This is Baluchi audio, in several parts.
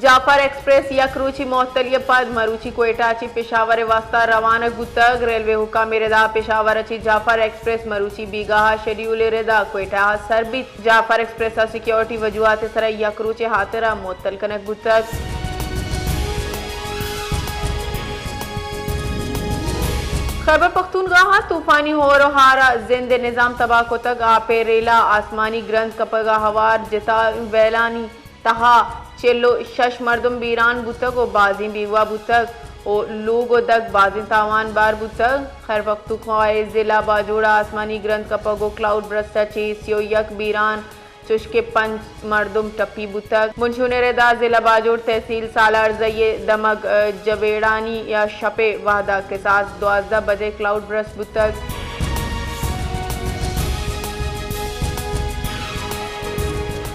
جعفر ایکسپریس یک روچی معطلی ءَ پد مروچی کوئٹہ ءَ چہ پشاور ءِ واستہ روانگ بوتگ۔ ریلوے حکام ءِ ردا پشاور ءَ چہ جعفر ایکسپریس مروچی بیگاہ ءَ شیڈیول ءِ ردا کوئٹہ ءَ سر بیت۔ جعفر ایکسپریس ءَ سیکیورٹی وجوہات ءِ سرا یک روچ ءِ ہاترا معطل کنگ بوتگ۔ خیبر پختونخوا ءَ طوفانی ہور ءُ ہار ءَ زند ءِ نظام تباہ کتگ۔ آپ ءِ ریل ءَ آسمانی گرند کپگ ءَ ہوار جتا ویلانی تہا چل ءُ شش مردم بیران بوتگ ءُ بازیں بیگواہ بوتگ ءُ لوگ ءُ دگ بازیں تاوان بار بوتگ۔ خیر پختونخوا ءِ ضلع باجوڑ ءَ آسمانی گرند کپگ ءُ کلاؤڈ برسٹ ءَ چہ سی ءُ یک بیران، چوشکہ پنچ مردم ٹپی بوتگ۔ بنشون ءِ ردا ضلع باجوڑ تحصیل سالارزئی ءِ دمگ، ءَ، جبیڑانی ءَ شپ ءِ وہد ءَ کساس دوازدہ بجہ ءَ کلاؤڈ برسٹ بوتگ۔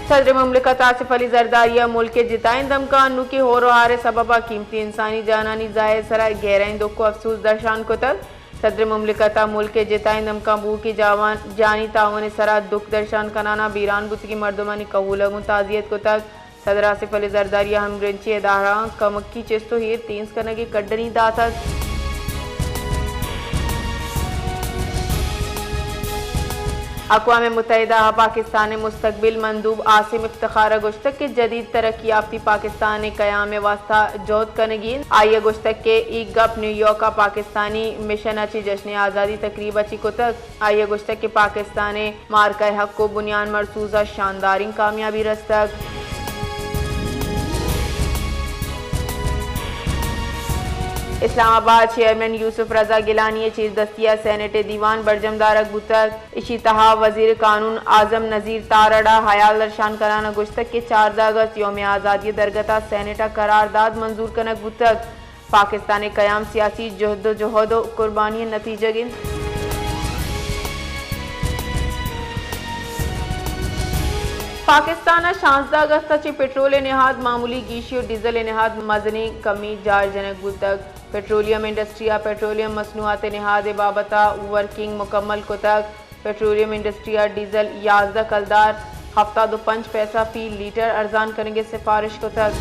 صدر مملکت آصف علی زرداری ءَ ملک ءِ جتائیں دمگاں نوکیں ہور ءُ ہار ءِ سبب ءَ قیمتی انسانی جانانی ضیاع ءِ سرا گہرائیں دکھ ءُ افسوس درشان کتگ۔ صدر مملکت ءَ ملک ءِ جتائیں دمگاں بوھوکیں جاوان-، جانی تاوان ءِ سرا دکھ درشان کنان ءَ بیران بوتگیں مردمانی کہول ءَ گوں تعزیت کتگ۔ صدر آصف علی زرداری ءَ ہمگرنچیں ادارہاں کمکی چست ءُ ایر تیز کنگ ءِ کڈنی داتگ۔ اقوام متحدہ ءَ پاکستان ءِ مستقبل مندوب عاصم افتخار ءَ گوشتگ کہ جدید ترقی یافتہ پاکستان ءِ قیام ءِ واستہ جہد کنگی انت۔ آئی ءَ گوشتگ کہ اے گپ نیویارک ءَ پاکستانی مشن ءَ چہ جشن آزادی تقریب ءَ چہ کتگ۔ آئی ءَ گوشتگ کہ پاکستان ءِ معرکہ حق ءُ بنیاد مرسوز ءَ شانداریں کامیابی رستگ۔ اسلام آباد، چیئرمین یوسف رضا گیلانی ءِ چیردستی ءَ سینیٹ ءِ دیوان برجم دارگ بوتگ۔ ایشی تہا وزیر قانون اعظم نذیر تارڑ ءَ ہیال درشان کنان ءَ گوشتگ کہ چاردہ اگست یوم آزادی ءِ درگت ءَ سینیٹ ءَ قرارداد منظور کنگ بوتگ۔ پاکستان ءِ قیام سیاسی جہد ءُ جہد ءُ قربانی ءِ نتیجگ انت۔ پاکستان ءَ شانزدہ اگست ءَ چہ پٹرول ءِ نہاد معمولی گیشی ءُ ڈیزل ءِ نہاد مزنیں کمی جار جنگ بوتگ۔ پٹرولیم انڈسٹری ءَ پٹرولیم مصنوعات ءِ نہاد ءِ بابت ءَ ورکنگ مکمل کتگ۔ پٹرولیم انڈسٹری ءَ ڈیزل یازدہ کلدار ہفتاد ءُ پنچ پیسہ فی لیٹر ارزان کنگ ءِ سفارش کتگ۔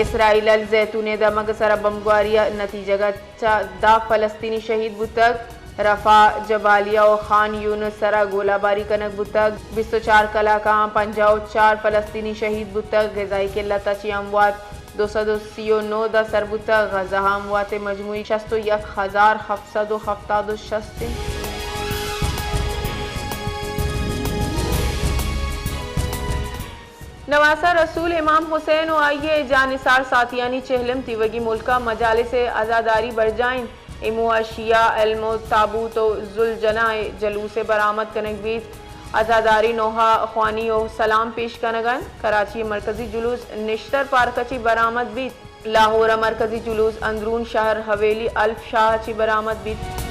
اسرائیل ءَ الزیتون ءِ دمگ ءِ سرا بمبگواری ءِ نتیجگ ءَ چہ دہ فلسطینی شہید بوتگ۔ رفح، جبالیہ ءُ خان یونس ءِ سرا گولہ باری کنگ بوتگ۔ بیست ءُ چار کلاکاں پنجاہ ءُ چار فلسطینی شہید بوتگ۔ غذائی قلت ءَ چہ اموات دو سد ءُ سی ءُ نو ءَ سر بوتگ۔ غزہ ءَ اموات ءِ مجموعی شست ءُ یک ہزار ہفت سد ءُ ہفتاد ءُ شست انت۔ نواسہ رسول امام حسین ءُ آئی ءِ جانثار ساتھیانی چہلم تیوگی ملک ءَ مجالس عزاداری برجاہ انت۔ ایمو ءَ شیعہ علم ءُ تابوت ءُ ذوالجناح ءِ جلوسے برآمد کنگ بیت۔ عزاداری نوحہ خوانی ءُ سلام پیش کنگ ءَ انت۔ کراچی ءِ مرکزی جلوس نشتر پارک ءَ چہ برآمد بیت۔ لاہور ءَ مرکزی جلوس اندرون شہر حویلی الف شاہ ءَ چہ برآمد بیت۔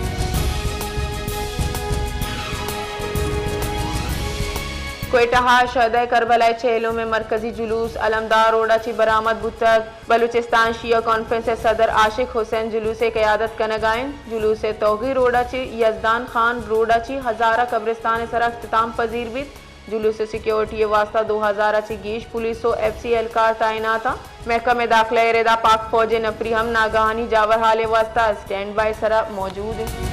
کوئٹہ ءَ شہدائے کربلا ءِ چہلم ءِ مرکزی جلوس علمدار روڈ ءَ چہ برآمد بوتگ۔ بلوچستان شیعہ کانفرنس ءِ صدر عاشق حسین جلوس ءِ قیادت کنگ ءَ انت۔ جلوس ءِ توغی روڈ ءَ چہ یزدان خان روڈ ءَ چہ ہزارہ قبرستان ءِ سرا اختتام پذیر بیت۔ جلوس ءِ سیکیورٹی ءِ واستہ دو ہزار ءَ چہ گیش پولیس ءُ ایف سی اہلکار تعینات انت۔ محکمہ داخلہ ءِ ردا پاک فوج ءِ نفری ہم ناگہانی جاورحال ءِ واستہ اسٹینڈ بائی ءِ سرا موجود انت۔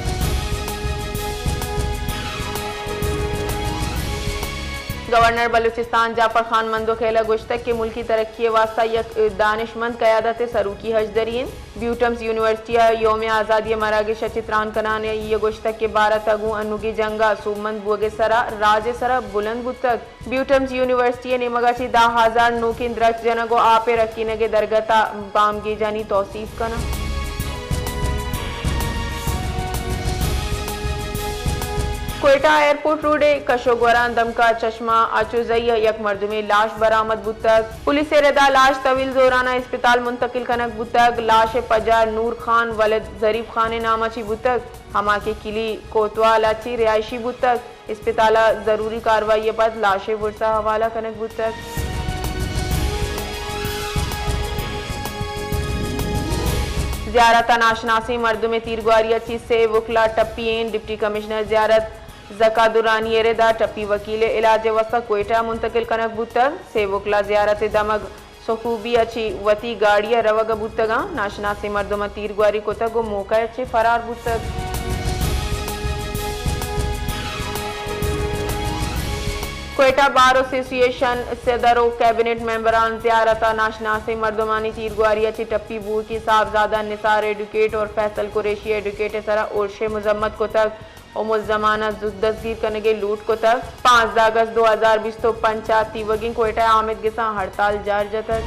گورنر بلوچستان جعفر خان مندوخیل ءَ گوشتگ کہ ملکی ترقی ءِ واستہ یک دانشمند قیادت ءِ سروکی ہژدری انت۔ بیوٹمز یونیورسٹی ءَ یوم آزادی ءِ مراگش ءَ چہ تران کنان ءَ آئی ءَ گوشتگ کہ بھارت ءَ گوں انوگیں جنگ ءَ سوبمند بوگ ءِ سرا راج ءِ سرا بلند بوتگ۔ بیوٹمز یونیورسٹی ءِ نیمگ ءَ چہ دہ ہزار نوکیں درچک جنگ ءُ آپ ءِ رکینگ ءِ درگت ءَ گامگیجانی توسیپ کناں۔ کوئٹہ ایئرپورٹ روڈ ءِ کش ءُ گوراں دمک ءَ چشمہ اچوزئی ءَ یک مردمے لاش برآمد بوتگ۔ پولیس ءِ ردا لاش طویل زوران ءَ اسپتال منتقل کنگ بوتگ۔ لاش ءِ پجار نور خان ولد ظریف خان ءِ نام ءَ چہ بوتگ، ہما کہ کلی کوتوال ءَ چہ رہائشی بوتگ۔ اسپتال ءَ ضروری کاروائی ءَ پد لاش ءِ برز ءَ حوالہ کنگ بوتگ۔ زیارت ءَ ناشناسیں مردمے تیرگواری ءَ چہ سے وکلا ٹپی ایں۔ ڈپٹی کمشنر زیارت زکا درانی ء ردا ٹپی وکیل ء علاج ء واستہ کوئٹہ ء منتقل کنگ بوتگ۔ سے وکلا زیارت ء دمگ سخوبی ء چہ وتی گاڑی ء روگ ء بوتگاں۔ ناشناسیں مردماں تیرگواری کتگ ء موقع ء چہ فرار بوتگ۔ کوئٹہ بار ایسوسی ایشن صدر و کیبنٹ ممبران زیارت ء ناشناسیں مردمانی تیرگواری ء چہ ٹپی بوئگی صاحبزادہ نثار ایڈوکیٹ اور فیصل قریشی ایڈوکیٹ ء سرا ارش ء مذمت کتگ و ملزماناں زود دزگیر کنگ ء لوٹ کتگ۔ پانزدہ اگست دو ہزار بیست و پنچ ء تیوگیں کوئٹہ ء آمید گساں ہڑتال جار جتگ۔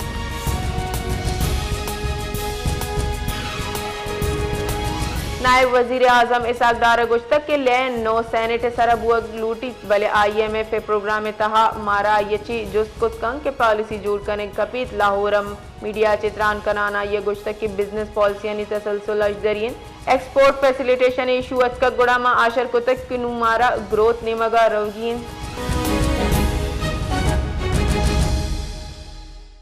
نائب وزیر اعظم اسحاق ڈار ء گوشتگ کہ لین نو سینیٹ ء سرا بوگ لوٹیت، بلے آئی ایم ایف ء پروگرام ء تہا مارا آئی ء چہ جست کت کنت کہ پالیسی جوڑ کنگ کپیت۔ لاہور ء میڈیا ء چہ تران کنان آئی ء گوشتگ کہ بزنس پالیسیانی تسلسل اش دری انت۔ ایکسپورٹ فیسیلیٹیشن ایشو اتکگ گڑا ما آشر کتگ کہ نوں مارا گروتھ نیمگ ء روگی انت۔